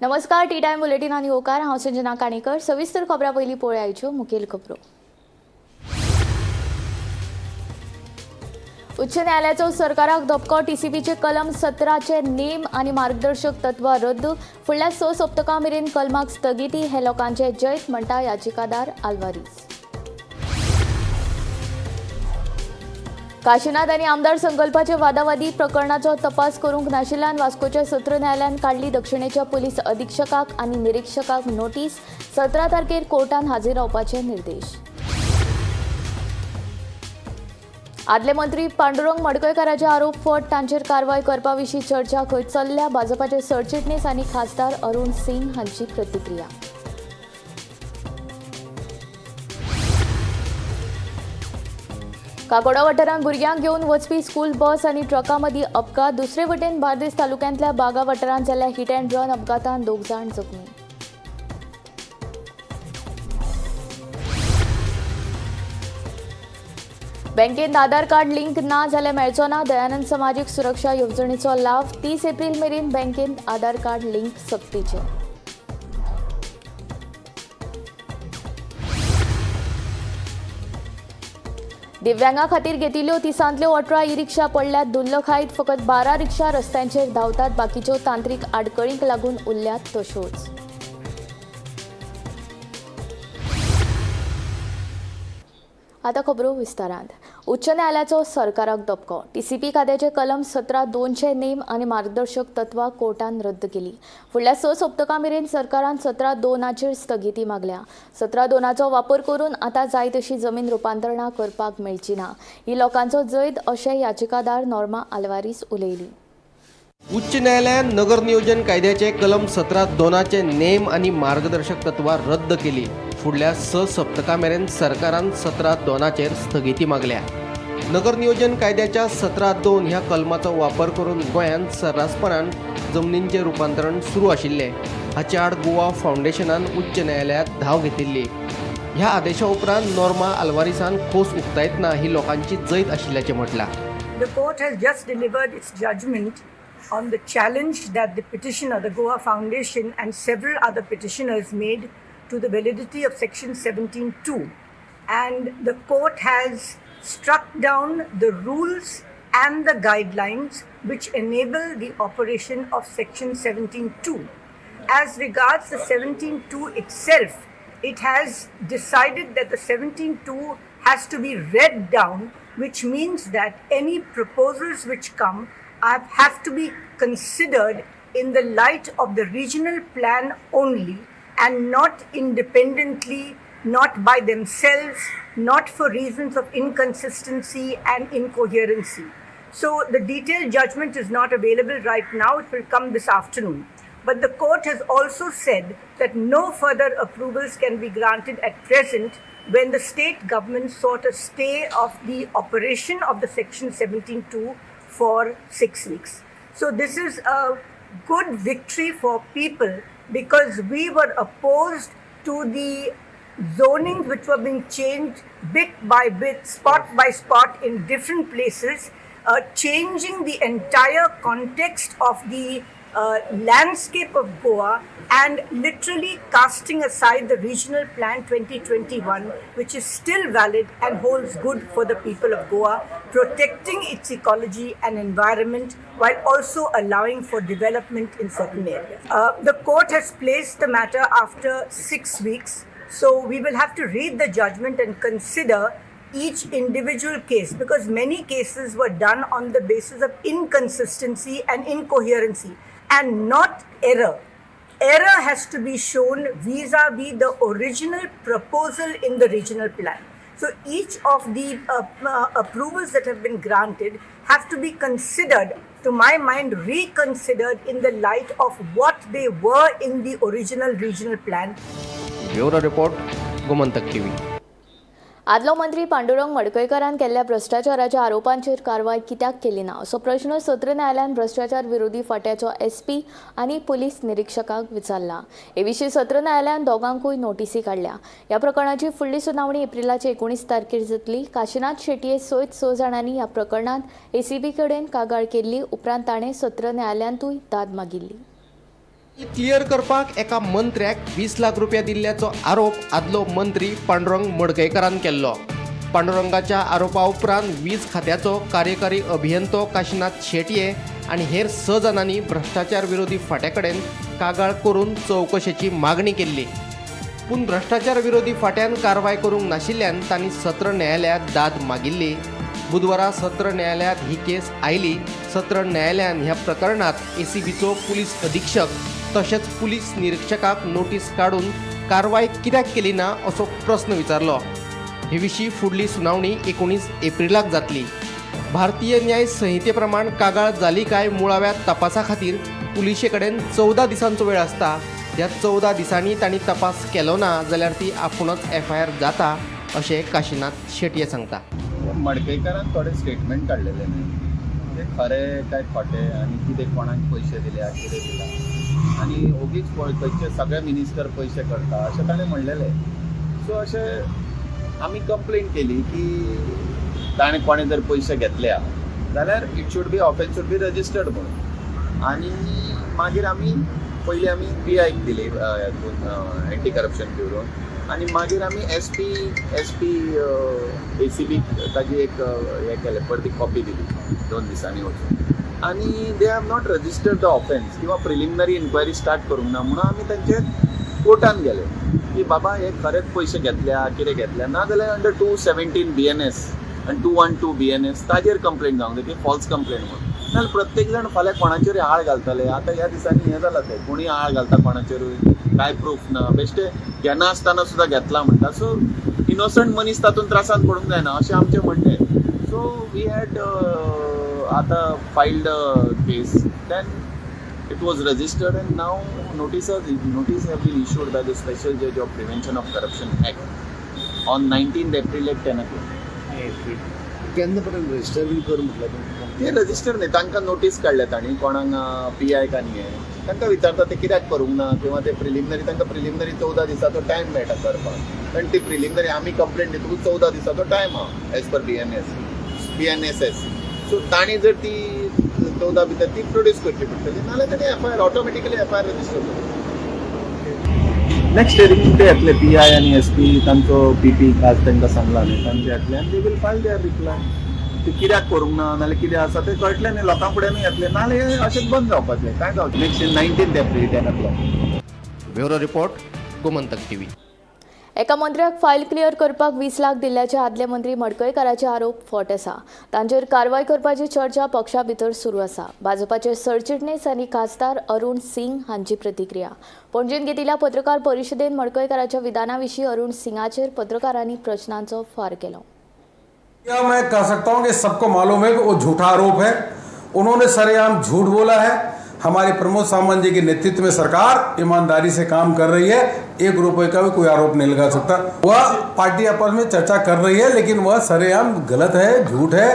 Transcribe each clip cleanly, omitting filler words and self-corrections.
नमस्कार, T time बुलेटिनान येवकार. हांव संजना काणेकर. सविस्तर खबरां पयलीं पळोवया मुखेल खबरो. उच्च न्यायालयाचो सरकाराक धपको. टीसीपीचे कलम 17चे नेम आनी मार्गदर्शक तत्वां रद्द. फुडल्या 6 सप्तकां मेरेन कलमाक स्थगिती. हे लोकांचे जैत म्हणटा याचिकादार आल्वारीस. काशीनाथ आनी आमदार संकल्पाचे वादावादी प्रकरणाचो तपास करूंक नाशिल्ल्यान वास्कोच्या सत्र न्यायालयान काडली दक्षिणेच्या पुलीस अधिक्षकाक आनी निरिक्षकाक नोटीस. 17 तारखेर कोर्टान हाजीर रावपाचे निर्देश. आदले मंत्री पांडुरंग मडकयकाराचे आरोप फट. तांचेर कारवाय करपा विशीं चर्चा खंय चल्ल्या. भाजपाचे सरचिटणीस आनी खासदार अरुण सिंग हांची प्रतिक्रिया. काकोडा वाठारांत भुरग्यांक घेवन वचपी स्कूल बस आनी ट्रका मदीं अपघात. दुसरे वटेन बार्देस तालुक्यांतल्या बागा वाठारांत जाल्ल्या हिट अँड रन अपघातांत 2 जाण जखमी. बँकेत आधार कार्ड लिंक ना जाल्यार मेळचो ना दयानंद समाजीक सुरक्षा येवजणेचो लाव. 30 एप्रिल मेरेन बँकेत आधार कार्ड लिंक सक्तीचें. दिव्यांगा खातीर घेतिल्ल्यो 30ांतल्यो 18 ई रिक्षा पडल्यात धुल्ल खायत. फकत 12 रिक्षा रस्त्यांचेर धांवतात, बाकीच्यो तांत्रीक आडकळींक लागून उरल्यात तश्योच. आतां खबरो विस्तारांत. उच्च न्यायालयाचो सरकाराक धपको. टीसीपी कायद्याचे कलम 17(2) नेम आनी मार्गदर्शक तत्वां कोर्टान रद्द केली. फुडल्या 6 सप्तकां मेरेन सरकारान 17(2) स्थगिती मागल्या. 17(2) वापर करून आतां जाय तशी जमीन रुपांतरणां करपाक मेळची ना. ही लोकांचो जैत अशें याचिकादार नॉर्मा आल्वारीस उलयली. उच्च न्यायालयान नगर नियोजन कायद्याचे कलम 17(2) नेम आनी मार्गदर्शक तत्वां रद्द केली. फुडल्या 6 सप्तकां मेरेन सरकारान 17(2) स्थगिती मागल्या. नगर नियोजन कायद्याच्या 17(2) ह्या कलमाचो वापर करून गोंयांत सर्रासपणान जमनींचें रुपांतरण सुरू आशिल्लें. हाचे आड गोवा फावंडेशनान उच्च न्यायालयांत धांव घेतिल्ली. ह्या आदेशा उपरांत नॉर्मा आल्वारीसान खोस उक्तायतना ही लोकांची जैत आशिल्ल्याचें म्हटलां. The court has just delivered its judgment on the challenge that the petitioner, the Goa Foundation, and several other petitioners made to the validity of Section 17(2). And the court has struck down the rules and the guidelines which enable the operation of Section 17(2). As regards the 17(2) itself, it has decided that the 17(2) has to be read down, which means that any proposals which come have to be considered in the light of the regional plan only and not independently, not by themselves, not for reasons of inconsistency and incoherency. So the detailed judgment is not available right now. It will come this afternoon. But the court has also said that no further approvals can be granted at present when the state government sought a stay of the operation of the Section 17(2) for 6 weeks. So this is a good victory for people because we were opposed to the zonings which were being changed bit by bit, spot by spot in different places, changing the entire context of the landscape of Goa and literally casting aside the regional plan 2021, which is still valid and holds good for the people of Goa, protecting its ecology and environment while also allowing for development in certain areas. The court has placed the matter after 6 weeks, so we will have to read the judgment and consider each individual case, because many cases were done on the basis of inconsistency and incoherency and not error. Error has to be shown vis-a-vis the original proposal in the regional plan. So each of the approvals that have been granted have to be considered, to my mind, reconsidered in the light of what they were in the original regional plan. Bureau report, Gomantak TV. आदलो मंत्री पांडुरंग मडकयकारान केल्ल्या भ्रश्टाचाराच्या आरोपांचेर कारवाय कित्याक केली ना असो प्रश्न सत्र न्यायालयान भ्रश्टाचार विरोधी फांट्याचो एसपी आनी पुलीस निरिक्षकाक विचारला. हे विशीं सत्र न्यायालयान दोगांकूय नोटीसी काडल्या. ह्या प्रकरणाची फुडली सुनावणी एप्रिलाचे 19 तारखेर जातली. काशीनाथ शेटये सयत 6 जाणांनी ह्या प्रकरणांत एसीबी कडेन कागाळ केल्ली. उपरांत ताणें सत्र न्यायालयांतूय दाद मागिल्ली. क्लियर करपाक एका मंत्र्याक 20 लाख रुपया दिल्ल्याचो आरोप आदलो मंत्री पांडुरंग मडकयकारान केल्लो. पांडुरंगाच्या आरोपा उपरांत वीज खात्याचो कार्यकारी अभियंतो काशीनाथ शेटये आनी हेर 6 जाणांनी भ्रश्टाचार विरोधी फांट्या कडेन कागाळ करून चवकशेची मागणी केल्ली. पूण भ्रश्टाचार विरोधी फांट्यान कारवाय करूंक नाशिल्ल्यान तांणी सत्र न्यायालयांत दाद मागिल्ली. बुधवारा सत्र न्यायालयांत ही केस आयली. सत्र न्यायालयान ह्या प्रकरणात एसीबीचो पुलीस अधीक्षक तशेंच पुलीस निरीक्षकाक नोटीस काडून कारवाय कित्याक केली ना असो प्रस्न विचारलो. हे विशीं फुडली सुनावणी 19 एप्रिलाक जातली. भारतीय न्याय संहिते प्रमाण कागाळ जाली काय मुळाव्या तपासा खातीर पुलिशे कडेन 14 दिसांचो वेळ आसता. ह्या 14 दिसांनी तांणी तपास केलो ना जाल्यार ती आपुणूच एफआयआर जाता अशें काशीनाथ शेटये सांगता. मडकयकारान थोडे स्टेटमेंट काडलेले न्ही, ते खरे काय खोटे आनी कितें कोणाक पयशे दिल्या कितें दिला आनी ओगीच खंयचे सगळे मिनिस्टर पयशे करता अशें ताणें म्हणलेलें. सो अशें आमी कंप्लेन केली की ताणें कोणें जर पयशे घेतल्या जाल्यार it should be offence should be registered म्हणून. आनी मागीर आमी पयलीं आमी पी आयक दिली हातून एंटी करप्शन ब्युरोन आनी मागीर आमी S P S P A C बीक ताजी एक हें केलें, परती कॉपी दिली 2 दिसांनी वचून. आनी they have not registered the offence किंवा प्रिलिमिनरी इन्क्वायरी स्टार्ट करूंक ना म्हणून आमी तांचेर कोर्टान गेले की बाबा हे खरेंच पयशे घेतल्या कितें घेतल्या, ना जाल्यार अंडर 217 BNS आनी 212 BNS ताजेर कंप्लेन जावंक जाय की फॉल्स कंप्लेन म्हणून. नाजाल्यार प्रत्येक जाण फाल्यां कोणाचेरूय आळ घालतले. आतां ह्या दिसांनी हें जालां तें कोणूय आळ घालता कोणाचेरूय, कांय प्रूफ ना, बेश्टे घेनासतना सुद्दां घेतला म्हणटा. सो इनोसंट मनीस तातूंत त्रासान पडूंक जायना अशें आमचें म्हणणें. सो we had आतां filed case, then it was registered and now notice have been issued by the special जज of prevention of corruption act on 19 April at 10 o'clock. केन्ना पर्यंत रजिस्टर बीन कर म्हटलें तुमकां? ते रजिस्टर न्ही, तांकां नोटीस काडल्या तांणी कोणाक पी आयक आनी हे तांकां विचारता ते कित्याक करूंक ना किंवा ते प्रिलिमिनरी, तांकां प्रिलिमिनरी 14 दिसाचो टायम मेळटा करपाक, कारण ती प्रिलिमिनरी आमी कंप्लेंट दितकूच 14 दिसाचो टायम आहा as per BNSS. So तांणी जर ती 14 भितर ती प्रोड्यूस करची पडटली, नाजाल्यार तांणी FIR automatically FIR register करतले. नेक्स्ट हियरिंग ते येतले पी I आनी एस पी तांचो पी पी आज तांकां सांगला न्ही, तांचे येतले आनी they will file their reply. ते कित्याक करूंक ना नाजाल्यार कितें आसा तें कळटलें न्ही, लोकां फुड्यानूय येतलें, नाजाल्यार हें अशेंच बंद जावपाचें, कांय जावचें. Next 19 April 10 o'clock. Bureau report, Gomantak TV. एका मंत्र्याक फायल क्लियर करपाक 20 लाख दिल्ल्याचे आदले मंत्री मडकयकाराचे आरोप फट आसा. तांचेर कारवाय करपाची चर्चा पक्षा भितर सुरू आसा. भाजपाचे सरचिटणीस आनी खासदार अरुण सिंग हांची प्रतिक्रिया. पणजेंत घेतिल्ल्या पत्रकार परिशदेंत मडकयकाराच्या विधाना विशीं अरुण सिंगाचेर पत्रकारांनी प्रश्नांचो फार केलो. क्या मैं कह सकता हूं कि सबको मालूम है कि वो झूठा आरोप है. उन्होंने सरेआम झूठ बोला है. हमारे प्रमोद सावंत जी के नेतृत्व में सरकार ईमानदारी से काम कर रही है. 1 रुपए का भी कोई आरोप नहीं लगा सकता. वह पार्टी आपस में चर्चा कर रही है, लेकिन वह सरेआम गलत है, झूठ है.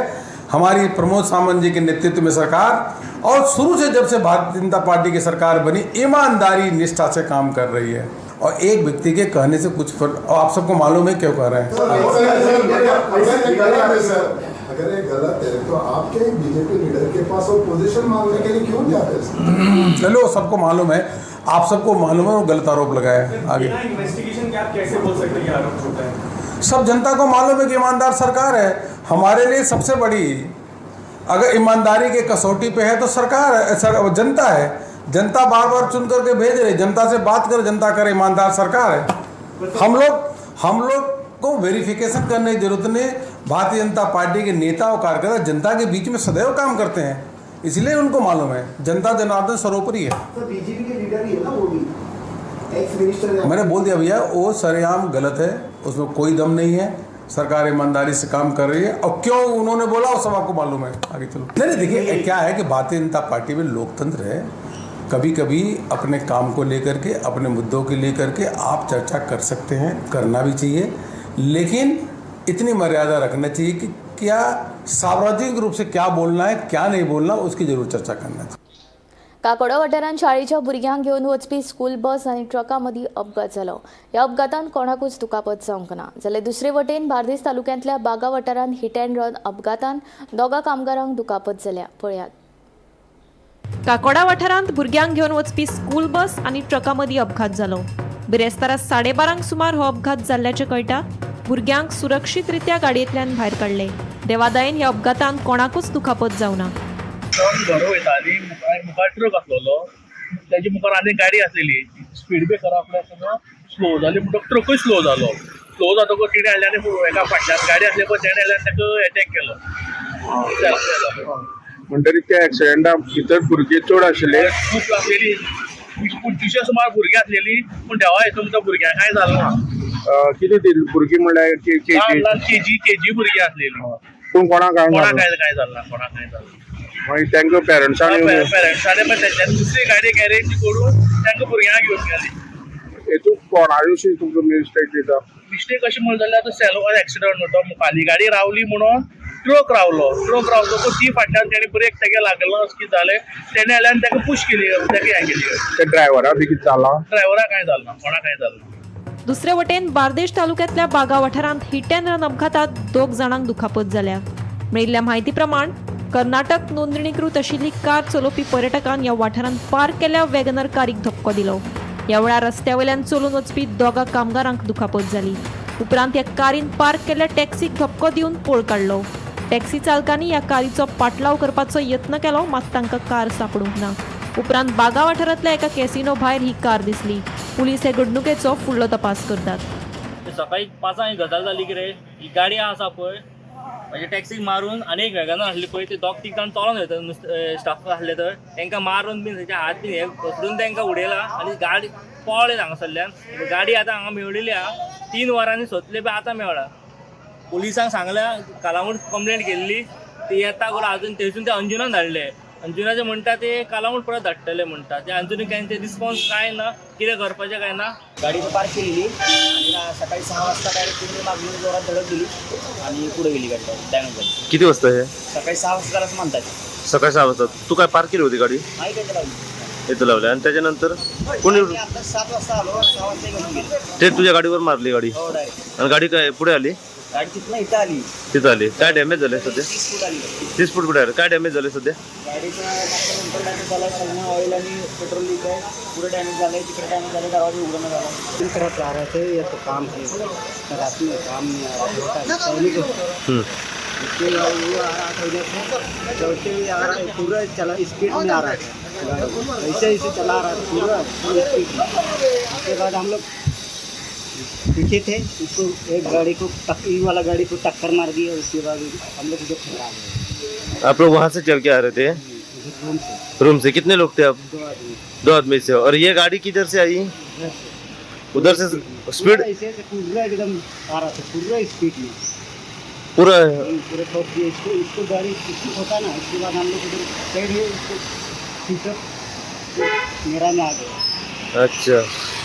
हमारी प्रमोद सावंत जी के नेतृत्व में सरकार और शुरू से जब से भारतीय जनता पार्टी की सरकार बनी, ईमानदारी निष्ठा से काम कर रही है. और एक व्यक्ति के कहने से कुछ फर्क, और आप सबको मालूम है क्यों कह रहे हैं. सर, अगर ये गलत है सर, अगर ये गलत है तो आपके बीजेपी लीडर के पास वो पोजीशन मांगने के लिए क्यों जाते हैं? चलो, सबको मालूम है, आप सबको मालूम है वो गलत आरोप लगाया है. आगे बिना इन्वेस्टिगेशन के आप कैसे बोल सकते हैं कि आरोप झूठा है? सब जनता को मालूम है कि ईमानदार सरकार है. हमारे लिए सबसे बड़ी अगर ईमानदारी के कसौटी पे है तो सरकार है, सर, जनता है. जनता बार बार चुन करके भेज रही, जनता से बात कर, जनता करे ईमानदार सरकार है. हम लोग को वेरिफिकेशन करने की जरूरत नहीं. भारतीय जनता पार्टी के नेता और कार्यकर्ता जनता के बीच में सदैव काम करते हैं, इसलिए उनको मालूम है. जनता जनार्दन सर्वोपरि है. तो बीजेपी के लीडर ही है ना, वो भी एक्स मिनिस्टर है. मैंने बोल दिया भैया, वो सरेआम गलत है, उसमें कोई दम नहीं है. सरकार ईमानदारी से काम कर रही है और क्यों उन्होंने बोला वो सब आपको मालूम है. आगे चलो. नहीं नहीं, देखिए क्या है कि भारतीय जनता पार्टी में लोकतंत्र है. कभी कभी अपने काम को लेकर के, अपने मुद्दों को लेकर के आप चर्चा कर सकते हैं, करना भी चाहिए, लेकिन इतनी मर्यादा रखना चाहिए कि क्या सार्वजनिक रूप से क्या बोलना है, क्या नहीं बोलना, उसकी जरूर चर्चा करना चाहिए. काकोडा वाठारांत शाळेच्या भुरग्यांक घेवन वचपी स्कूल बस आनी ट्रका मदीं अपघात जालो. ह्या अपघातांत कोणाकूच दुखापत जावंक ना. जाल्यार दुसरे वटेन बार्देस तालुक्यांतल्या बागा वाठारांत हिट अँड रन अपघातांत 2 कामगारांक दुखापत जाल्या. पळयात. काकोडा वाठारांत भुरग्यांक घेवन वचपी स्कूल बस आनी ट्रका मदीं अपघात जालो. बिरेस्तारा 12:30 सुमार हो अपघात जाल्ल्याचें कळटा. भुरग्यांक सुरक्षीत रित्या गाडयेंतल्यान भायर काडले. देवादयेन ह्या अपघातांत कोणाकूच दुखापत जावना. कोण घर वयताली, मुखार मुखार ट्रक आसलेलो, तेजे मुखार आनी गाडी आसलेली. स्पीड ब्रेकरा आपल्या आसतना स्लो जाली म्हणटकच ट्रकूय स्लो जालो. स्लो जातकच तेणें हाडले आनी एका फाटल्यान गाडी आसली पळय, तेणें हाडले आनी ताका एटॅक केलो. म्हणटरीत त्या एक्सिडेंटा भितर भुरगे चड आशिल्ले? खूब आसलेली, 20-25 सुमार भुरगीं आसलेली, पूण देवा हितून त्या भुरग्यांक कांय जालें ना. कितें ती भुरगीं म्हणल्यार ल्हान केजी? ल्हान केजी केजी भुरगीं आसलेली. पूण कोणाक काय कोणाक कांय कांय जालें ना, कोणाक कांय जालें ना. मागीर तांकां पेरंट्सांनी पेरंट्सांनी पण तेंच्यांनी दुसरी गाडी गॅरेज करून तांकां भुरग्यांक घेवन गेली. हेतून कोणा विशीं तुमकां मिस्टेक दिता? मिस्टेक अशें म्हणलें जाल्यार आतां सेलो एक्सिडंट म्हणटा, मुखारली गाडी रावली म्हणून ट्रक रावलो. ट्रक रावतकूच ती फाटल्यान तेणी ब्रेक तेगे लागलो, अशें कितें जालें, तेणें आयले आनी ताका पूश केली, ताका हें केली. त्या ड्रायव्हरा बी कितें जालां? ड्रायव्हराक कांय जालें ना, कोणाक कांय जालें ना. दुसरे वटेन बार्देश तालुक्यांतल्या बागा वाठारांत हिट अँड रन अपघातात दोग जाणांक दुखापत जाल्या. मेळिल्ल्या म्हायती प्रमाण कर्नाटक नोंदणीकृत आशिल्ली कार चलोवपी पर्यटकान ह्या वाठारांत पार्क केल्ल्या वॅगनर कारीक धपको दिलो. ह्या वेळार रस्त्या वयल्यान चलून वचपी दोगा कामगारांक दुखापत जाली. उपरांत ह्या कारीन पार्क केल्ल्या टॅक्सीक धपको दिवन पळ काडलो. टॅक्सी चालकांनी ह्या कारीचो पाटलाव करपाचो यत्न केलो, मात तांकां कार सांपडूंक ना. उपरांत बागा वाठारांतल्या एका कॅसिनो भायर ही कार दिसली. पुलीस हे घडणुकेचो फुडलो तपास करतात. सकाळी 5 ही गजाल जाली. कितें ही गाडी आसा पळय, म्हणजे टॅक्सीक मारून आनी एक वेगनार आसली पळय, ते दोग तीग जाण चलोन वयता नुस्तें स्टाफ आसले तर तांकां मारून बीन तेचे हात बीन हे घसरून तांकां उडयला आनी गाडी पळ्ळे हांगासरल्यान. गाडी आतां हांगा मेळिल्ली आहा. 3 वरांनी सोदले बी, आतां मेळ्ळा. पुलिसांक सांगल्या, कालांगूट कंप्लेंट केल्ली. ती येता करून अजून थंयसून ते अंजुनान धाडले. अंजुनाचे म्हणटा ते कालांगूट परत धाडटले म्हणटा ते. अंजुनी काय ते रिस्पॉन्स काय ना, कितें करपाचें काय ना. गाडी इथं पार्क केलेली आणि सकाळी 6 वाजता डायरेक्ट पूर्ण मागून जोरात धडक दिली आणि पुढे गेली गाडी, डॅमेज झाली. किती वाजता हे? सकाळी 6 वाजता झालं असं म्हणतात. सकाळी 6 वाजता. तू काय पार्क केली होती गाडी? नाही, काय लावली. इथं लावली आणि त्याच्यानंतर कोणी मी आता 7 वाजता आलो, 6 वाजता घेऊन गेली. ते तुझ्या गाडीवर मारली गाडी? हो, डायरेक्ट. आणि गाडी काय पुढे आली? गाडी तिथनं इथं आली. तिथं आली. काय डॅमेज झाले सध्या? 30 फूट आली. 30 फूट पुढे आले. काय डॅमेज झाले सध्या? गाडीचं मागचं नंतर डॅमेज झालं, खालनं ऑइल आणि पेट्रोल लीक आहे, पुढे डॅमेज झालं आहे, तिकडे डॅमेज झालं, दरवाजा उघडणं झाला. तरफ आ रहे थे, ये तो काम है, रात में काम नहीं आ रहा था सैनिक को। उसके बाद वो आ रहा था उधर से, चलते हुए आ रहा है, पूरा चला स्पीड में आ रहा था गाड़ी। ऐसे ऐसे चला रहा था पूरा फुल स्पीड में। उसके बाद हम लोग पीछे थे, उसको एक गाड़ी को ये वाला गाड़ी को टक्कर मार दी और उसके बाद हम लोग उधर खड़ा गए। आप लोग वहां से चल के आ रहे थे? उधर रूम से। रूम से. कितने लोग थे आप? दो आदमी। दो आदमी से. और ये गाड़ी किधर से आई? उधर से। उधर से स्पीड पूरा ऐसे ऐसे पूरा एकदम आ रहा था, पूरा स्पीड में। पूरा? पूरे ठोक दिए इसको। इसको गाड़ी इसको ठोका ना, उसके बाद हम लोग उधर साइड में इसको पीछे मेरा में आ गया। अच्छा,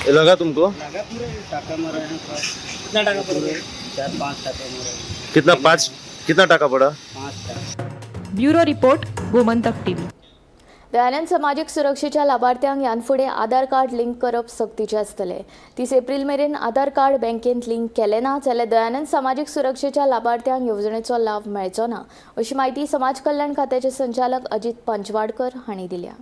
ये लगा तुमको? लगा, पूरे टाका मारा है। कितना टाका पड़ा? पूरे चार पांच टाका मारा है। कितना? पाँच? कितना टाका पड़ा? पाँच टाका। Bureau report, Gomantak TV. Dayanand समाजीक सुरक्षेच्या लाभार्थ्यांक ह्यान फुडें आधार कार्ड लिंक करप सक्तीचें आसतलें. 30 एप्रील मेरेन आधार कार्ड बँकेंत लिंक केलें ना जाल्यार दयानंद समाजीक सुरक्षेच्या लाभार्थ्यांक येवजणेचो लाव मेळचो ना, अशी म्हायती समाज कल्याण खात्याचे संचालक अजित पंचवाडकर हांणी दिल्या.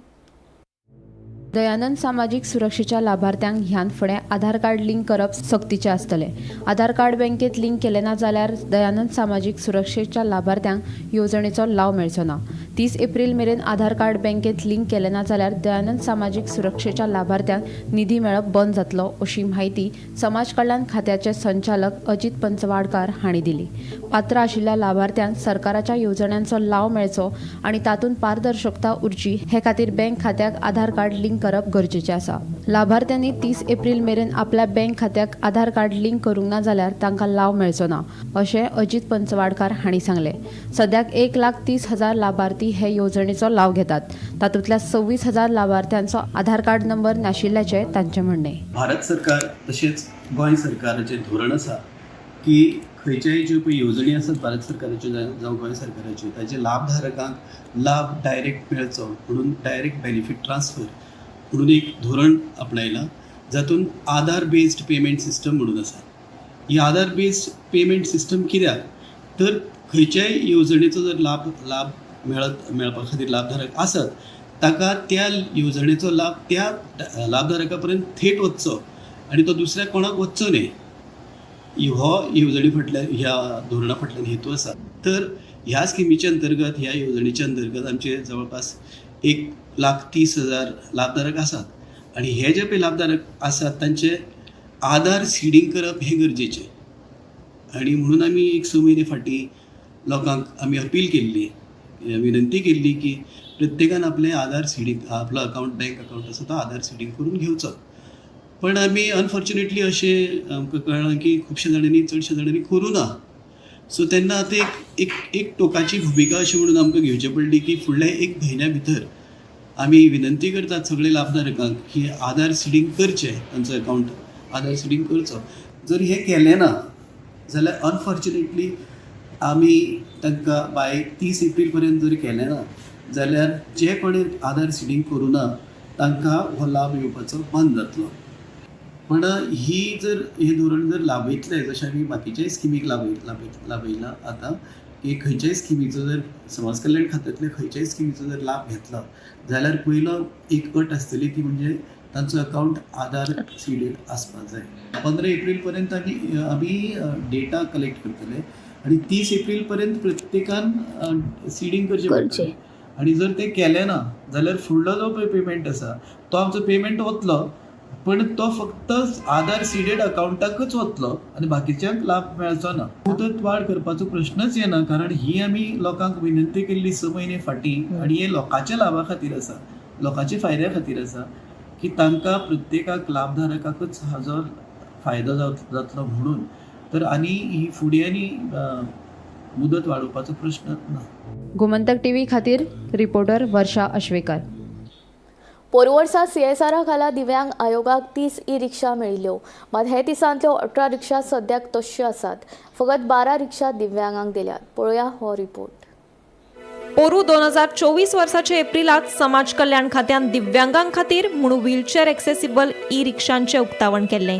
दयानंद सामाजीक सुरक्षेच्या लाभार्थ्यांक ह्यान फुडें आधार कार्ड लिंक करप सक्तीचें आसतलें. आधार कार्ड बँकेत लिंक केलें ना जाल्यार दयानंद सामाजीक सुरक्षेच्या लाभार्थ्यांक येवजणेचो लाव मेळचो ना. 30 एप्रील मेरेन आधार कार्ड बँकेत लिंक केलें ना जाल्यार दयानंद सामाजीक सुरक्षेच्या लाभार्थ्यांक निधी मेळप बंद जातलो, अशी म्हायती समाज कल्याण खात्याचे संचालक अजित पंचवाडकार हांणी दिली. पात्र आशिल्ल्या लाभार्थ्यांक सरकाराच्या येवजण्यांचो लाव मेळचो आनी तातूंत पारदर्शकता उरची हे खातीर बँक खात्याक आधार कार्ड लिंक करप गरजेचें आसा. लाभार्थ्यांनी 30 एप्रील मेरेन आपल्या बँक खात्याक आधार कार्ड लिंक करूंक ना जाल्यार तांकां लाव मेळचो ना, अशें अजित पंचवाडकार हांणी सांगलें. सद्याक 1,30,000 लाभार्थी हे येवजणेचो लाव घेतात. तातूंतल्या 26,000 लाभार्थ्यांचो आधार कार्ड नंबर नाशिल्ल्याचें तांचें म्हणणें. भारत सरकार तशेंच गोंय सरकाराचें धोरण आसा की खंयच्याय ज्यो पळय येवजणी आसात भारत सरकाराच्यो जावं गोंय सरकाराच्यो, ताचे लाभधारकांक लाभ डायरेक्ट मेळचो म्हणून डायरेक्ट बेनिफीट ट्रान्सफर म्हणून एक धोरण आपणायलां, जातून आधार बेस्ड पेमेंट सिस्टम म्हणून आसा. ही आधार बेस्ड पेमेंट सिस्टम कित्याक, तर खंयच्याय येवजणेचो जर लाभ लाभ मेळत मेळपा खातीर लाभधारक आसत ताका त्या येवजणेचो लाभ त्या लाभधारका पर्यंत थेट वचचो आनी तो दुसऱ्या कोणाक वचचो न्ही, हो येवजणे फाटल्यान ह्या धोरणा फाटल्यान हेतू आसा. तर ह्या स्किमीच्या अंतर्गत ह्या येवजणेच्या अंतर्गत आमचे जवळपास 1,30,000 लाभधारक आसात आनी हे जे पळय लाभधारक आसात तांचे आधार सिडींग करप हें गरजेचें आनी म्हणून आमी एक 6 म्हयने फाटीं लोकांक आमी अपील केल्ली, विनंती केल्ली की प्रत्येकान आपलें आधार सिडींग, आपलो अकावंट बँक अकावंट आसा तो आधार सिडींग करून घेवचो. पण आमी अनफॉर्च्युनेटली अशें आमकां कळ्ळां की खुबश्या जाणांनी, चडश्या जाणांनी करूं ना. सो तेन्ना आतां एक एक एक टोकाची भुमिका अशी म्हणून आमकां घेवची पडली की फुडल्या 1 म्हयन्या भितर आमी विनंती करतात सगळे लाभधारकांक की आधार सिडींग करचें, तांचो अकावंट आधार सिडींग करचो. जर हें केलें ना जाल्यार अनफॉर्च्युनेटली आमी तांकां बाय 30 एप्रील पर्यंत जर केलें ना जाल्यार जे कोणी आधार सिडींग करूं ना तांकां हो लाभ येवपाचो बंद जातलो. पण ही जर हें धोरण जर लाभयतले जशें आमी बाकीच्याय स्किमीक लाभयलां आतां की खंयच्याय स्किमीचो जर समाज कल्याण खात्यांतल्या खंयच्याय स्किमीचो जर लाभ घेतलो जाल्यार पयलो एक अट आसतली ती म्हणजे तांचो अकावंट आधार सिडेड आसपाक जाय. 15 एप्रील पर्यंत आमी डेटा कलेक्ट करतले आनी 30 एप्रील पर्यंत प्रत्येकान सिडींग करचें पडटलें आनी जर तें केलें ना जाल्यार फुडलो जो पळय पेमेंट आसा तो आमचो पेमेंट वतलो, पण तो फक्त आधार सिडेड अकावंटाकच वतलो आनी बाकीच्यांक लाभ मेळचो ना. मुदत वाड करपाचो प्रश्नच येना, कारण ही आमी लोकांक विनंती केल्ली 6 म्हयने फाटीं आनी हे लोकांच्या लाभा खातीर आसा, लोकांच्या फायद्या खातीर आसा की तांकां प्रत्येकाक लाभधारकाकच हाजो फायदो जातलो म्हणून. तर आनी ही फुडें आनी मुदत वाडोवपाचो प्रश्न ना. गोमंतक टीव्ही खातीर रिपोर्टर वर्षा अश्वेकर. पोरूं वर्सा सीएसआरा खाला दिव्यांग आयोगाक 30 ई रिक्षा मेळिल्ल्यो, मात हे दिसांतल्यो 18 रिक्षा सद्याक तश्यो आसात. फकत 12 रिक्षा दिव्यांगांक दिल्यात. पळोवया हो रिपोर्ट. पोरूं 2024 वर्साचे एप्रिलात समाज कल्याण खात्यान दिव्यांगां खातीर म्हणून व्हीलचेअर एक्सेसिबल ई रिक्षांचें उक्तावण केल्लें.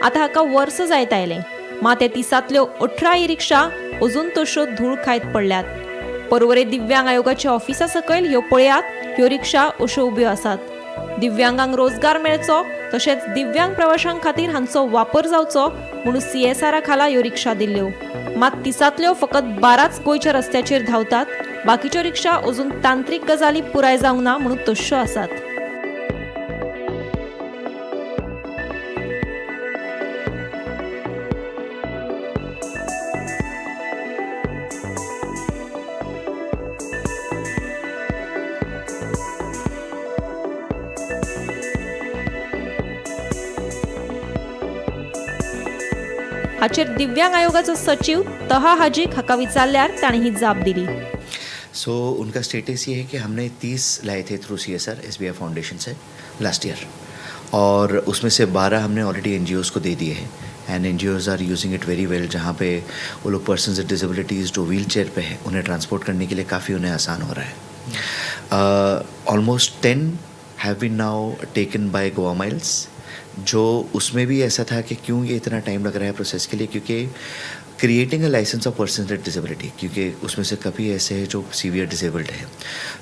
आतां हाका वर्स जायत आयलें, मात हे 30तल्यो 18 ई रिक्षा अजून तश्यो धूळ खायत पडल्यात. पर्वरे दिव्यांग आयोगाच्या ऑफिसा सकयल ह्यो पळयात ह्यो रिक्षा अश्यो उब्यो आसात. दिव्यांगांक रोजगार मेळचो तशेंच दिव्यांग प्रवाशां खातीर हांचो वापर जावचो म्हणून सीएसआरा खाला ह्यो रिक्षा दिल्ल्यो, मात 30तल्यो फकत 12च गोंयच्या रस्त्याचेर धांवतात. बाकीच्यो रिक्षा अजून तांत्रीक गजाली पुराय जावंक ना म्हणून तश्यो आसात. हाचेर दिव्यांग आयोगाचो सचिव तहा हाजीक हाका विचारल्यार ताणें ही जाप दिली. सो उनका स्टेटस ये है कि हमने 30 लाए थे थ्रू सीएसआर एसबीआई फाउंडेशन से लास्ट ईयर, और उसमें से 12 हमने ऑलरेडी एनजीओज़ को दे दिए हैं and NGOs are using it very well, जहाँ पे वो लोग पर्सन विद डिसेबिलिटीज़ जो व्हील चेयर पे हैं उन्हें ट्रांसपोर्ट करने के लिए काफ़ी उन्हें आसान हो रहा है. Almost 10 have been now taken by Goa Miles, जो उसमें भी ऐसा था कि क्यों ये इतना टाइम लग रहा है प्रोसेस के लिए, क्योंकि creating a licence of person with disability, क्योंकि उसमें से काफ़ी ऐसे हैं जो सीवियर डिसेबल्ड हैं,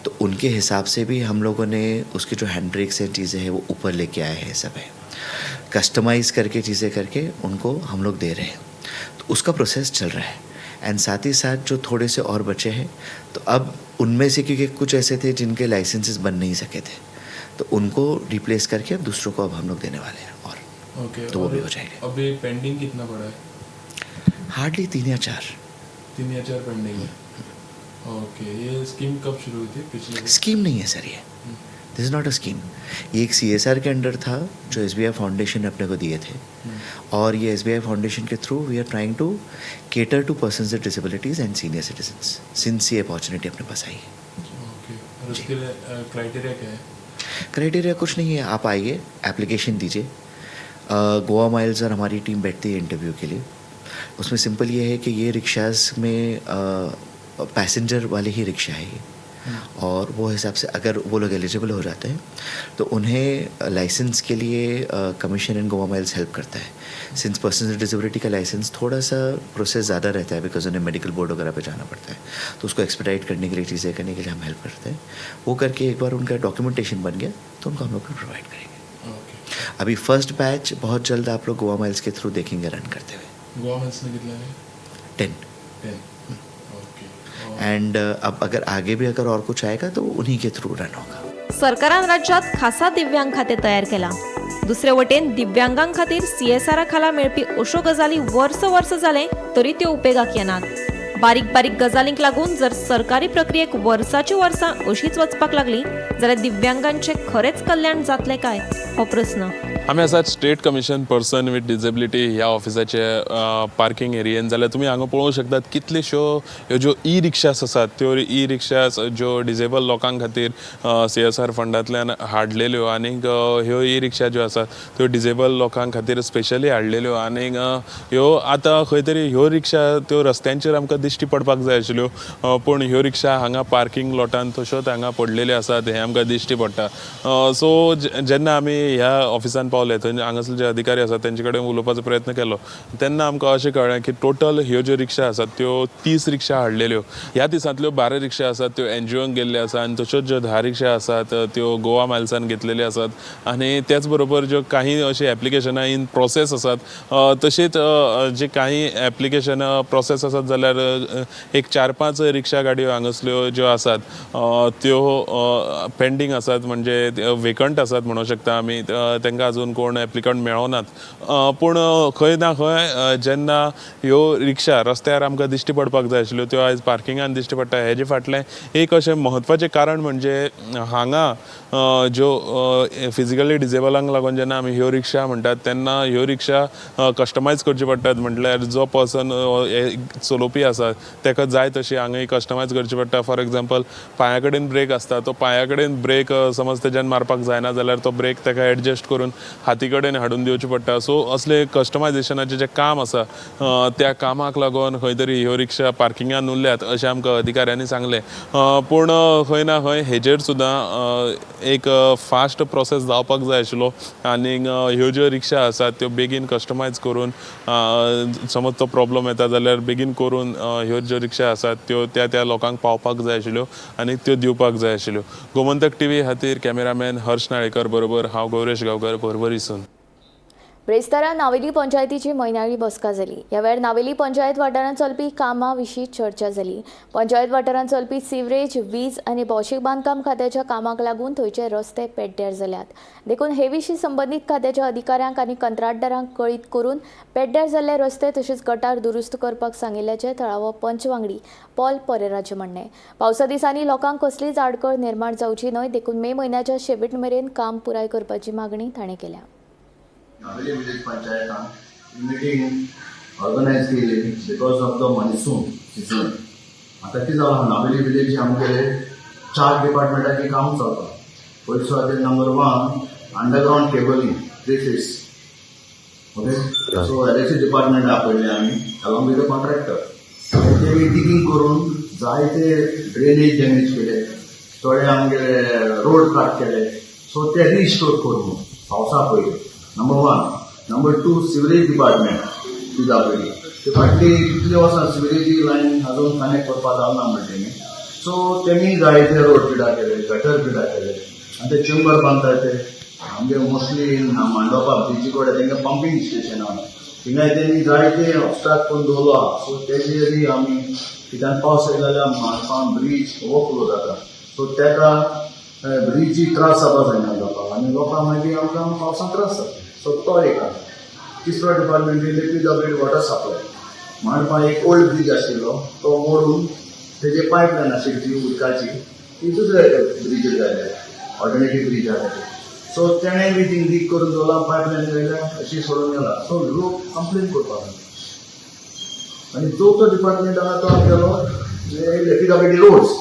तो उनके हिसाब से भी हम लोगों ने उसके जो हैंड ब्रेक्स हैं चीज़ें हैं वो ऊपर लेके आए हैं, सब है कस्टमाइज़ करके चीज़ें करके उनको हम लोग दे रहे हैं, तो उसका प्रोसेस चल रहा है. एंड साथ ही साथ जो थोड़े से और बचे हैं तो अब उनमें से क्योंकि कुछ ऐसे थे जिनके लाइसेंसेस बन नहीं सके थे, तो उनको रिप्लेस करके अब दूसरों को अब हम लोग देने वाले हैं. और ओके, तो वो भी हो जाएगा. अभी पेंडिंग कितना पड़ा है? हार्डली 3 या 4. 3 या 4 पेंडिंग है. ओके, ये स्कीम कब शुरू हुई थी? पिछले स्कीम नहीं है सर, ये this is not a scheme. ये एक सीएसआर के अंडर था जो एसबीआई फाउंडेशन ने अपने को दिए थे, और ये SBI foundation K through we are trying to cater to persons with disabilities and senior citizens, since ये अपॉर्चुनिटी अपने पास आई है. ओके, और उसके लिए क्राइटेरिया क्या है? क्राइटेरिया कुछ नहीं है, आप आइए, एप्लीकेशन दीजिए. गोवा माइल्स और हमारी टीम बैठती है इंटरव्यू के लिए. उसमें सिंपल ये है कि ये रिक्शाज में पैसेंजर वाले ही रिक्शा है ये, और वो हिसाब से अगर वो लोग एलिजिबल हो जाते हैं तो उन्हें लाइसेंस के लिए commission in Goa miles help करता है। सिंस पर्सन विद डिसेबिलिटी का लाइसेंस थोड़ा सा प्रोसेस ज़्यादा रहता है, because उन्हें मेडिकल बोर्ड वगैरह पे जाना पड़ता है, तो उसको एक्सपेडाइट करने के लिए, चीज़ें करने के लिए हम हेल्प करते हैं। वो करके एक बार उनका डॉक्यूमेंटेशन बन गया तो उनको हम लोग प्रोवाइड करेंगे। अभी फर्स्ट बैच बहुत जल्द आप लोग गोवा माइल्स के थ्रू देखेंगे रन करते हुए। गोवा माइल्स ने कितने हैं? 10। 10। ओके। एंड अब अगर आगे भी अगर और कुछ आएगा तो उन्हीं के थ्रू रन होगा। सरकारान राज्यात खासा दिव्यांग खाते तयार केला। दुसरे वटेन दिव्यांगां खातीर सीएसआरा खाला मेळपी अश्यो गजाली वर्स वर्स जालें तरी त्यो उपेगाक येनात। बारीक बारीक गजालींक लागून जर सरकारी प्रक्रियेक वर्साची वर्सां अशीच वचपाक लागली जाल्यार दिव्यांगांचें खरेंच कल्याण जातलें काय हो प्रस्न। आमी आसात state commission person with disability ह्या ऑफिसाचे पार्किंग एरियेन। जाल्यार तुमी हांगा पळोवंक शकतात कितल्योश्यो ह्यो ज्यो ई रिक्षास आसात त्यो ई रिक्षास ज्यो डिजेबल लोकां खातीर सीएसआर फंडांतल्यान हाडलेल्यो आनीक ह्यो ई रिक्षा ज्यो आसात त्यो डिजेबल लोकां खातीर स्पेशली हाडलेल्यो आनीक ह्यो आतां खंय तरी ह्यो रिक्षा त्यो रस्त्यांचेर आमकां दिश्टी पडपाक जाय आशिल्ल्यो, पूण ह्यो रिक्षा हांगा पार्किंग लॉटान तश्योच हांगा पडलेल्यो आसात हें आमकां दिश्टी पडटा। सो जेन्ना आमी ह्या ऑफिसान पावले थंय हांगासर जे अधिकारी आसात तेंचे कडेन उलोवपाचो प्रयत्न केलो तेन्ना आमकां अशें कळ्ळें की टोटल ह्यो ज्यो रिक्षा आसात त्यो 30 रिक्षा हाडलेल्यो। ह्या दिसांतल्यो 12 रिक्षा आसात त्यो एनजीओन गेल्ल्यो आसा आनी तश्योच ज्यो 10 रिक्षा आसात त्यो गोवा मायल्सान घेतलेल्यो आसात आनी त्याच बरोबर ज्यो काही अशी एप्लिकेशनां इन प्रोसेस आसात तशीच जे काही एप्लिकेशनां प्रोसेस आसात जाल्यार एक 4-5 रिक्षा गाडयो हांगासल्यो ज्यो आसात त्यो पेंडींग आसात, म्हणजे वेकंट आसात म्हणूंक शकता आमी, तांकां अजून कोण एप्लिकंट मेळोनात। पूण खंय ना खंय जेन्ना ह्यो रिक्षा रस्त्यार आमकां दिश्टी पडपाक जाय आशिल्ल्यो त्यो आयज पार्किंगान दिश्टी पडटा। हेजे फाटलें एक अशें म्हत्वाचें कारण म्हणजे हांगा ज्यो फिजिकली डिजेबलांक लागून जेन्ना आमी ह्यो रिक्षा म्हणटात तेन्ना ह्यो रिक्षा कस्टमायज करच्यो पडटात, म्हटल्यार जो पर्सन चलोवपी आसा ताका जाय तशी हांगा कस्टमायज करची पडटा। फॉर एग्जाम्पल पांया कडेन ब्रेक आसता, तो पांया कडेन ब्रेक समज तेज्यान मारपाक जायना जाल्यार तो ब्रेक ताका एडजस्ट करून हाती कडेन हाडून दिवचें पडटा। सो असले कस्टमायजेशनाचें जें काम आसा त्या कामाक लागून खंय तरी ह्यो रिक्षा पार्किंगान उरल्यात अशें आमकां अधिकाऱ्यांनी सांगलें। पूण खंय ना खंय हेजेर सुद्दां एक फास्ट प्रोसेस जावपाक जाय आशिल्लो आनीक ह्यो ज्यो रिक्षा आसात त्यो बेगीन कस्टमायज करून समज तो प्रॉब्लम येता जाल्यार बेगीन करून ह्यो ज्यो रिक्षा आसात त्यो त्या त्या लोकांक पावपाक जाय आशिल्ल्यो आनी त्यो दिवपाक जाय आशिल्ल्यो। गोमंतक टीव्ही खातीर कॅमेरामॅन हर्ष नाळेकर बरोबर हांव गौरेश गांवकर, पर्वरीसून। ब्रेस्तारा नावेली पंचायतीची म्हयन्याळी बसका जाली। ह्या वेळार नावेली पंचायत वाठारांत चलपी कामां विशीं चर्चा जाली। पंचायत वाठारांत चलपी सिवरेज, वीज आनी भौशीक बांदकाम खात्याच्या कामाक लागून थंयचे रस्ते पेड्ड्यार जाल्यात, देखून हे विशीं संबंदीत खात्याच्या अधिकाऱ्यांक आनी कंत्राटदारांक कळीत करून पेड्ड्यार जाल्ले रस्ते तशेंच गटार दुरुस्त करपाक सांगिल्ल्याचें थळावो पंच वांगडी पॉल परेराचें म्हणणें। पावसा दिसांनी लोकांक कसलीच आडखळ निर्माण जावची न्हय देखून मे म्हयन्याच्या शेवट मेरेन काम पुराय करपाची मागणी ताणें केल्या। नावेली विलेज पंचायतान मिटींग ऑर्गनायज केली because of the monsoon season. आतां कितें जालां, नावेली विलेज आमगेले 4 डिपार्टमेंटाचें काम चलता। पयलीं सुवातेर number 1 underground cabling 3 phase, okay. So electric department आपयलें आमी अलॉंग विथ the contractor. तेमी डिगींग करून जायते ड्रेनेज डॅमेज केले, थोडे आमगेले रोड कट केले, सो ते रिस्टोर करून पावसा पयलीं number 1. Number 2 sewerage department PWD ते फाटली कितली वर्सां सिवरेजी लायन अजून कनेक्ट करपाक जावना म्हणटा तेमी, सो तेमी जायते रोड पिडा केले, गटर पिडा केले आनी ते चेंबर बांदता ते आमगे मोस्टली मांडोपा ब्रिजी कडेन तेंगे पंपींग स्टेशन आहा, थिंगाय तेमी जायते ऑब्स्ट्राक्ट करून दवरलो आहा। सो तेजेरय आमी कित्याक पावस येयलो जाल्यार मांडपा ब्रीज ओवरफ्लो जाता, सो तेका ब्रिजी त्रास जावपाक जायना लोकांक आनी लोकांक मागीर आमकां पावसान त्रास जाता। सो तो एक आसा। तिसरो डिपार्टमेंट येयले पीडब्ल्यूडी वॉटर सप्लाय। मांडपा एक ओल्ड ब्रीज आशिल्लो तो मोडून तेजे पायपलायन आशिल्ली ती उदकाची ती दुसऱ्या ब्रिजीर जाल्या, ऑल्टरनेटीव ब्रीज आसा ते। सो तेणें बी थिंग लीक करून दवरला, पायपलायन जाल्या अशी सोडून गेला। सो लोक कंप्लेन करपाक लागले। आनी चवथो डिपार्टमेंट आहा तो आमगेलो पीडब्ल्यूडी रोड्स।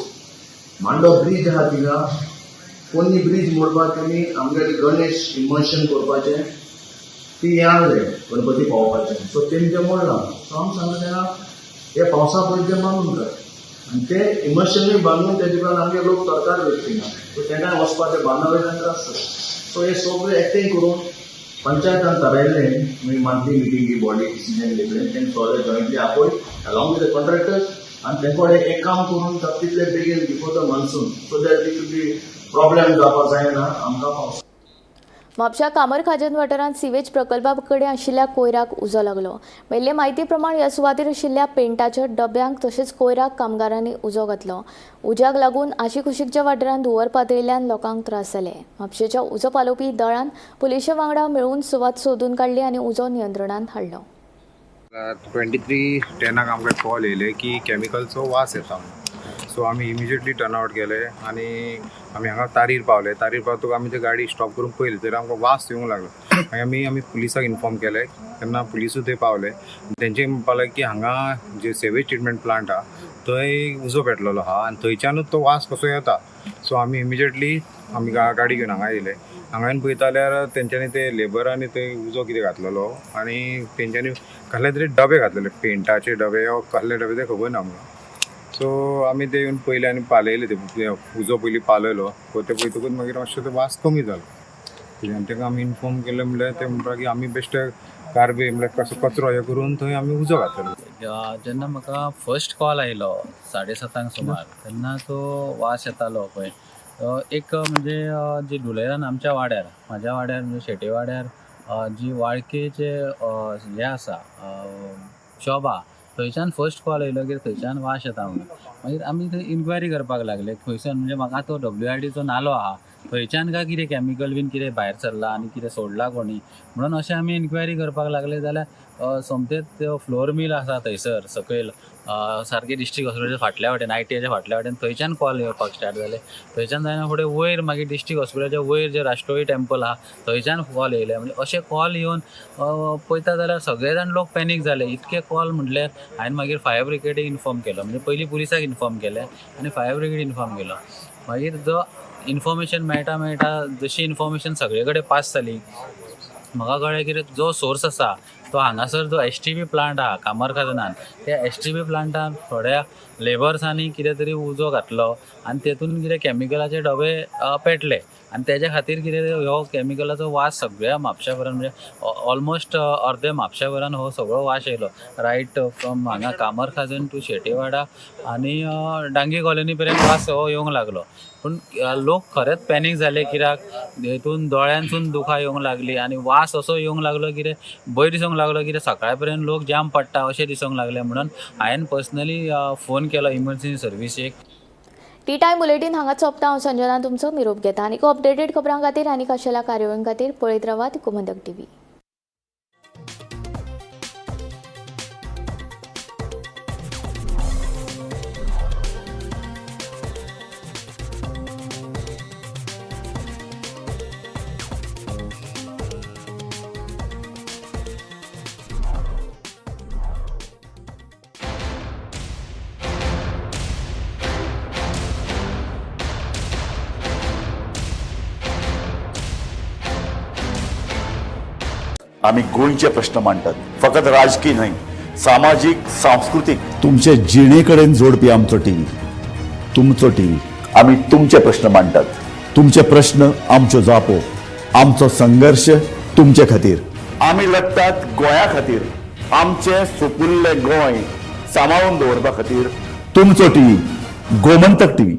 मांडो ब्रीज आहा थिंगा पोन्नी ब्रीज मोडपाक तेमी आमगेले गणेश इमर्शन करपाचें ती हें आहलें गणपती पावोवपाचें, सो तेमी तें मोडलां। सो आमी सांगलें तेन्ना हे पावसा पयलीं तें बांदून काड। आनी ते इमोशनली बांदून तेजे उपरांत आमगे लोक सरकार वयता, सो तेंकां वचपाचें बांदा वयल्यान त्रास जाता. सो हे सगळे एकठांय करून पंचायतान थारायल्लें, मागीर मंथली मिटींग ही बॉडी डिसिजन घेतलें, तेंकां सगळे जॉयंटली आपय अलॉंग विथ the contractors आनी तेंचे कडेन एक काम करून जाता तितले बेगीन before the monsoon, so that it be problem जावपाक जायना आमकां पावस. म्हापशा कामरखाजन वाठारांत सिवेज प्रकल्पा कडेन आशिल्ल्या कोयराक उजो लागलो. मेळिल्ले म्हायती प्रमाण ह्या सुवातेर आशिल्ल्या पेंटाच्या डब्यांक तशेंच कोयराक कामगारांनी उजो घातलो. उज्याक लागून आशिकुशीकच्या वाठारांत धुंवर पातळिल्ल्यान लोकांक त्रास जाले. म्हापशेच्या उजो पालोवपी दळान पुलिशे वांगडा मेळून सुवात सोदून काडली आनी उजो नियंत्रणांत हाडलो. 23:10 आमकां कॉल येयले की केमिकलचो वास येता म्हणून. सो आमी इमिजिएटली टर्न आवट केले आनी आमी हांगा तारीर पावले. तारीर पावतकच आमी ते गाडी स्टॉप करून पळयली तर आमकां वास येवंक लागलो. मागीर आमी पुलिसाक इन्फॉर्म केले, तेन्ना पुलिसूय थंय पावले. तेंचे म्हणपाक लागले की हांगा जे सेवेज ट्रिटमेंट प्लांट आहा थंय उजो पेटलेलो आहा आनी थंयच्यानूच तो वास कसो येता. सो आमी इमिजिएटली आमी गाडी घेवन हांगा येयले. हांगा येवन पळयता जाल्यार तेंच्यांनी ते लेबरांनी थंय उजो कितें घातलेलो आनी तेंच्यांनी कसले तरी डबे घातलेले, पेंटाचे डबे वा कसले डबे ते खबर ना आमकां. सो आमी ते येवन पयले आनी पालयले, ते उजो पयलीं पालयलो. ते पळयतकूच मागीर मातसो तो वास कमी जालो. आनी ताका आमी इन्फॉर्म केलें म्हणल्यार ते म्हणटा की आमी बेश्टे गार्बेज म्हणल्यार कसो कचरो हे करून थंय आमी उजो घातलेलो. जेन्ना म्हाका फर्स्ट कॉल आयलो 7:30 सुमार, तेन्ना तो वास येतालो पळय, एक म्हणजे जी धुलेरान आमच्या वाड्यार, म्हाज्या वाड्यार म्हणजे शेटे वाड्यार जी वाळकेचे हें आसा शॉप आहा, थंयच्यान फर्स्ट कॉल येयलो की थंयच्यान वास येता म्हणून. मागीर आमी थंय इन्क्वायरी करपाक लागले खंयसान, म्हणजे म्हाका तो WIDचो नालो आहा थंयच्यान काय कितें केमिकल बीन कितें भायर सरलां आनी कितें सोडलां कोणी म्हणून अशें आमी इन्क्वायरी करपाक लागले. जाल्यार सोमतेच फ्लोर मील आसा थंयसर सकयल सारकें डिस्ट्रिक्ट हॉस्पिटलाच्या फाटल्या वाटेन, ITIच्या फाटल्या वाटेन, थंयच्यान कॉल येवपाक स्टार्ट जाले. थंयच्यान जायना फुडें वयर मागीर डिस्ट्रिक्ट हॉस्पिटलाच्या वयर जें राष्ट्रोळी टेम्पल आहा थंयच्यान कॉल येयले. म्हणजे अशे कॉल येवन पळयता जाल्यार सगळे जाण लोक पॅनीक जाले. इतके कॉल म्हटल्यार हांवें मागीर फायर ब्रिगेडीक इन्फॉर्म केलो, म्हणजे पयलीं पुलिसाक इन्फॉर्म केलें आनी फायर ब्रिगेड इन्फॉर्म केलो. मागीर जो इन्फॉर्मेशन मेळटा मेळटा जशी इन्फॉर्मेशन सगळे कडेन पास जाली, म्हाका कळ्ळें की जो सोर्स आसा तो हांगासर जो STP plant आहा कामरखाजनान, त्या STP प्लांटान थोड्या लेबर्सांनी कितें तरी उजो घातलो आनी तेतून कितें केमिकलाचे डबे पेटले आनी तेज्या खातीर कितें हो केमिकलाचो वास सगळ्या म्हापशा भरान, म्हणजे ऑलमोस्ट अर्दे म्हापशा भरान हो सगळो वास येयलो. रायट फ्रॉम हांगा कामरखाजन टू शेटेवाडा आनी डांगी कॉलनी पर्यंत वास हो येवंक लागलो. पूण लोक खरेंच पॅनीक जाले कित्याक हेतून दोळ्यांतून दुखां येवंक लागली आनी वास असो येवंक लागलो कितें भंय दिसूंक लागलो कितें सकाळ पर्यंत लोक जाम पडटा अशें दिसूंक लागलें. म्हणून हांवें पर्सनली फोन केलो इमर्जन्सी सर्विसीक. टी टायम बुलेटीन हांगा सोंपता. हांव संजना तुमचो निरोप घेता. आनी अपडेटेड खबरां खातीर आनी खाशेल्या कार्यावळीं खातीर पळयत रावात गोमंतक टीव्ही. आमी गोंयचे प्रश्न मांडटात, फकत राजकीय न्हय, सामाजीक, सांस्कृतीक, तुमचे जिणे कडेन जोडपी आमचो टीव्ही, तुमचो टीव्ही. आमी तुमचे प्रश्न मांडटात, तुमचे प्रश्न आमच्यो जापो, आमचो संघर्श तुमचे खातीर. आमी लढटात गोंया खातीर, आमचें सुपुल्लें गोंय सांबाळून दवरपा खातीर. तुमचो टीव्ही, गोमंतक टीव्ही.